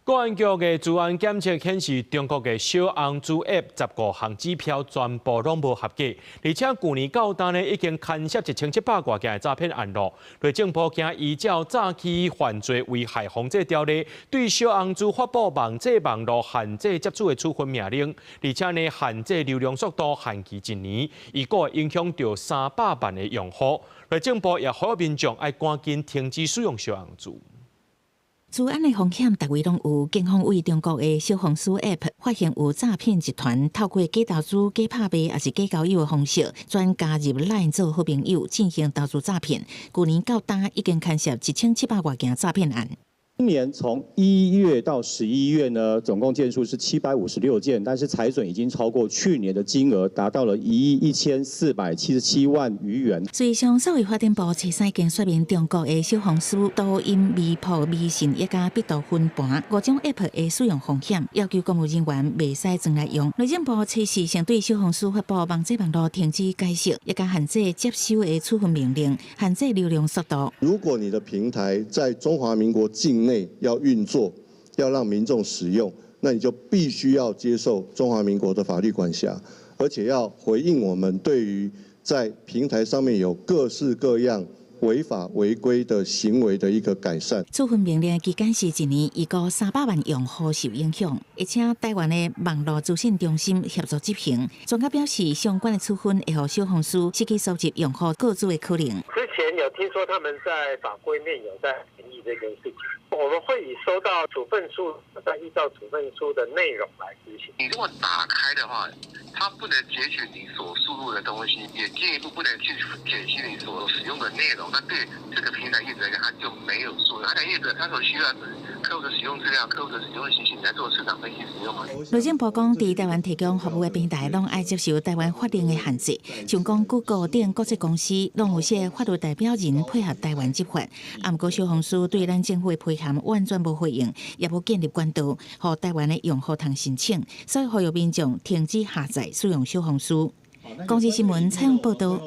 國安局的資安檢測顯示，中國的小紅書 App 15項指標全部攏無合格，而且舊年到今呢已經牽涉1700外件的詐騙案咯。內政部驚依照詐欺犯罪危害防制條例，對小紅書發布網際網路限制接觸的處分命令，而且呢限制流量速度限期一年，預估會影響著300萬的用戶。內政部也呼籲民眾愛趕緊停止使用小紅書。資安的風險，逐位攏有。警方對中國的小紅書 App 發現有詐騙集團透過假投資、假拍賣，抑是假交友的方式，轉加入 LINE 做好朋友，進行投資詐騙。舊年到今已經牽涉1700外件詐騙案。今年從1月到11月呢，總共件數是756件，但是財損已經超過去年的金額，達到了1億1477萬餘元。事實上，數位發展部初三已經說明中國的小紅書、抖音、微博、微信以及百度雲盤五種 App 的使用風險，要求公務人員袂使裝來用。內政部初四先對小紅書發布網際網路停止解釋，以及限制接收的處分命令，限制流量速度。如果你的平台在中華民國境內要運作，要讓民眾使用，那你就必須要接受中華民國的法律管轄，而且要回應我們對於在平台上面有各式各樣違法違規的行為的一個改善。處分命令期間是一年，預估300萬用戶受影響，而且台灣的網路資訊中心協助執行。專家表示，相關的處分會予小紅書失去收集用戶個資的可能。之前有聽說他們在法規面有在研議這件事情，我們會以收到處分書，再依照處分書的內容來執行。你如果打開的話，它不能截取你所輸入的東西，也進一步不能去解析你所使用的內容。那對這個平台業者來講，它就沒有作用。平台業者他所需要的客戶的使用資料、客戶的使用信息來做市場分析使用嘛。內政部講，佇台灣提供服務的平台，攏愛接受台灣法令的限制，像講 Google 等國際公司，攏有設法律代表人配合台灣執法。啊，毋過小紅書對咱政府的批函完全無回應，也無建立管道，予台灣的用戶通申請，所以呼籲民眾停止下載使用小紅書。公視新聞採訪報導。